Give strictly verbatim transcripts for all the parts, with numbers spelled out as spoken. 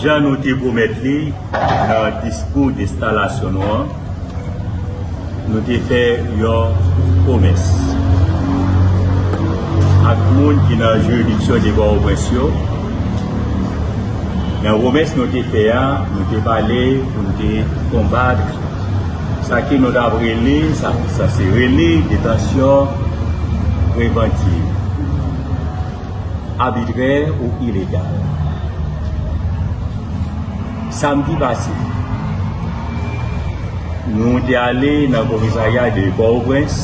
Jan nou te pwomèt li nan diskou de enstalasyon nou an, nou te fè yon pwomès ak moun ki nan jiridiksyon de Pòtoprens yo. Nan pwomès nou te fè a, nou te pale pou nou te konbat sa ke nou t ap rele, sa nou sanse rele detansyon prevantiv, abitrè ou ilegal. Samdi pase, nou te ale nan komisarya de Pòtoprens,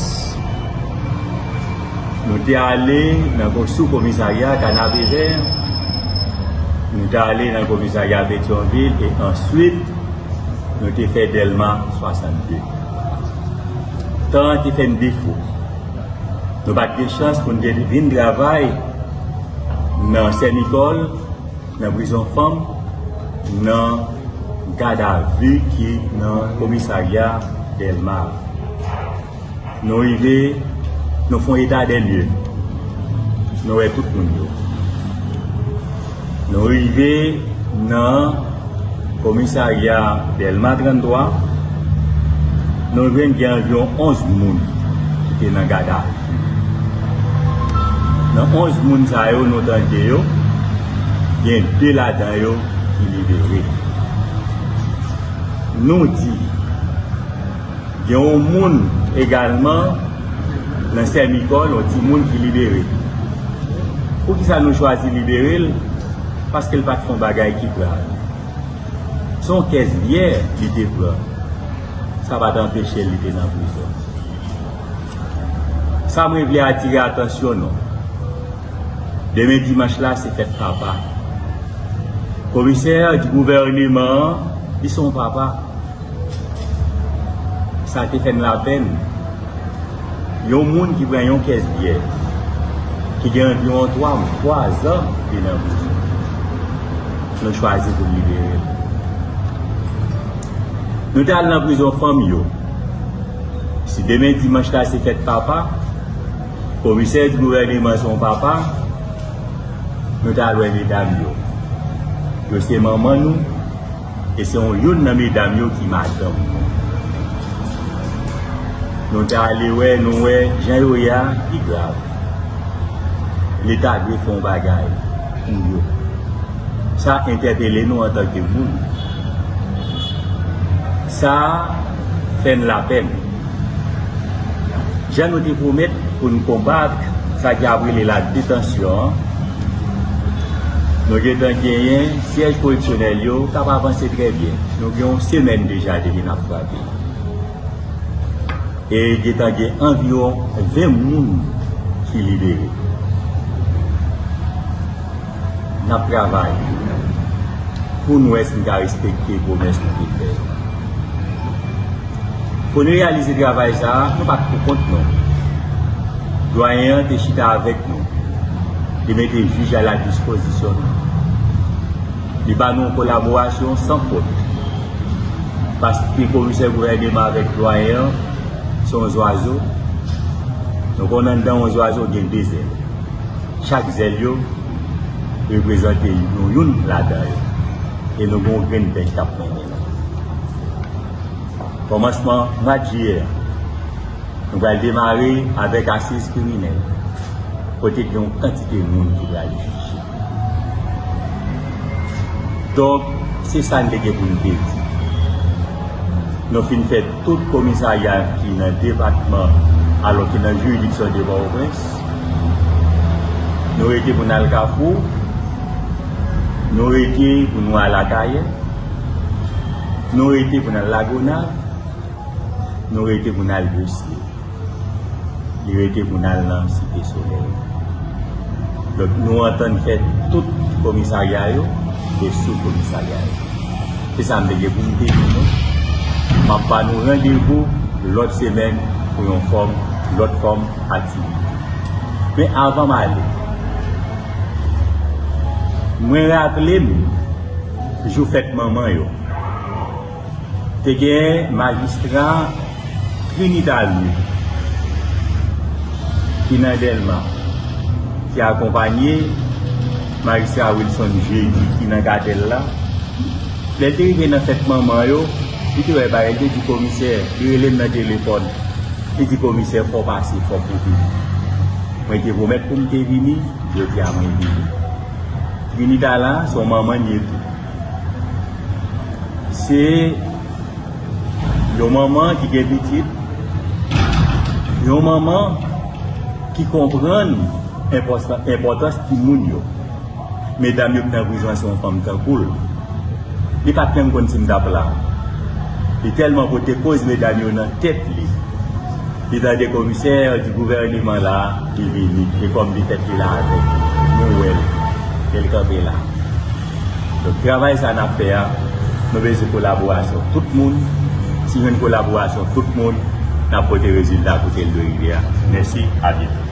nou te ale nan ko-, sou komisarya Kanapevè, nou te ale nan komisarya Petyonvil e answit nou te fè Dèlma swasannde. Tan an te fè n defo. Nou pa t gen chans pou n te vin travay nan Sèmikòl, nan prizon fanm, nan gadavi ki nan komisarya Dèlma. Nou rive, nou fè yon eta dè lye. Nou wè tout moun yo. Nou rive nan komisarya Dèlma tranntwa, nou jwenn gen anviwon onz moun ki te nan gadavi. Nan onz moun sa yo, nou tande yo, gen de ladan yo ki libere. Nou di, gen yon moun egalman nan Sèmikòl, yon timoun ki libere. Poukisa nou chwazi libere l? Paske l pa t fè yon bagay ki grav. Se yon kès byè li te pran. Sa pa t anpeche l, li te nan prizon. Sa mwen vle atire atansyon nou. Demen dimanch la, se fèt papa. Komisè di gouvèneman an, li se yon papa. Sa te fè n lapèn. Yon moun ki pran yon kès byè, ki gen anviwon twa, twa zan li nan prizon, nou chwazi pou n libere l. Nou t al nan prizon fanm yo. Si demen dimanch la se fèt papa, komisè di gouvèneman se yon papa, nou t al wè medam yo. Yo se manman nou, e se yon, youn nan medam yo ki madanm nou. Nou t ale wè, nou wè jan yo ye a pi grav. Leta dwe fè yon bagay pou yo. Sa entèpele nou antanke moun. Sa fè n lapèn. Jan nou te pwomèt pou n konbat sa ki ap rele la detansyon an, nou gentan genyen syèj koreksyonèl yo k ap avanse trè byen. Nou gen yon semèn deja depi n ap frape. E gentan gen anviwon ven moun ki libere. N ap travay pou n wè si n ka respekte pwomès nou te fè yo. Pou n reyalize travay sa a, nou pa t pou kont nou. Dwayen an te chita avèk nou. Li mete jij a la dispozisyon nou. Li ba nou yon kolaborasyon san fot. Paske komisè gouvèneman avèk dwayen an se yon zwazo. Nou konn anndan yon zwazo gen de zèl. Chak zèl yo reprezante yon, youn ladan yo. E nou gen yon grenn bèk k ap mennen nou. Kòmansman mwa jiyè a, nou pral demare avèk asiz kriminèl, kote gen yon kantite moun ki pral jije. Donk, se sa n te gen pou n te di. Nou fin fè tout komisarya ki nan depatman, alò ki nan jiridiksyon de Pòtoprens. Nou rete pou n al Kafou. Nou rete pou nou al Akayè. Nou rete pou n al Lagonav. Nou rete pou n al Gresye. Li rete pou n al nan Site Solèy. Donk, nou antann fè tout komisarya yo e sou komisarya yo. Se sa m te gen pou m te di nou. M ap ba nou randevou lòt semèn pou yon fòm, lòt fòm aktivite. Men avan m ale, mwen raple m jou fèt manman yo. Te gen majistra Trinidad Louis ki nan Dèlma, ki akonpanye majistra Wilson Jeudi ki nan katèl la. Lè l te rive nan fèt manman yo, li te wè bagay, li te di komisè, li rele m nan telefòn. Li di, "Komisè, fò w pase, fò w vini." Mwen te pwomèt pou m te vini, jodi a mwen vini. Trinidad la, se yon manman l ye tou. Se yon manman ki gen pitit, yon manman ki konprann enpòtan-, enpòtans timoun yo. Medam yo ki nan prizon an se yon fanm tankou l. Li pa t menm konn si m t ap la. Li tèlman pote koz medam yo nan tèt li. Li tande komisè di gouvèneman la, li vini. E kòm li tèt li la avèk nou, nou wè l. E l kanpe la. Donk, travay sa n ap fè a, nou bezwen kolaborasyon tout moun. Si jwenn kolaborasyon tout moun, n ap pote rezilta kote l dwe rive a. Mèsi, a byento.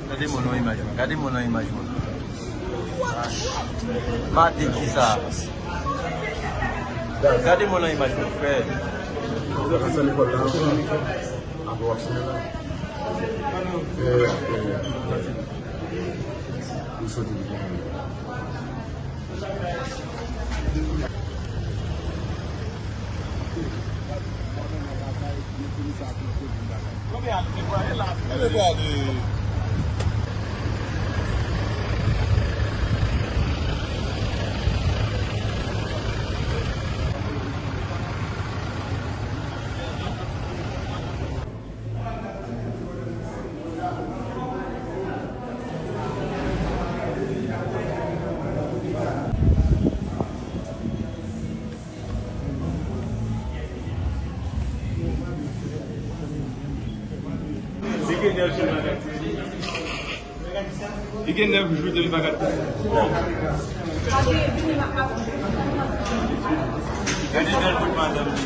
Gade mwen nan imaj mwen. Gade mwen nan imaj mwen. Maten kisa? Gade mwen nan imaj mwen, frè. Sa lekòl la. Apre w ap fini la. E, e, nou soti pou Ann ale. Li gen nèf jou depi l pa ka. Gade bèl bout madanm li.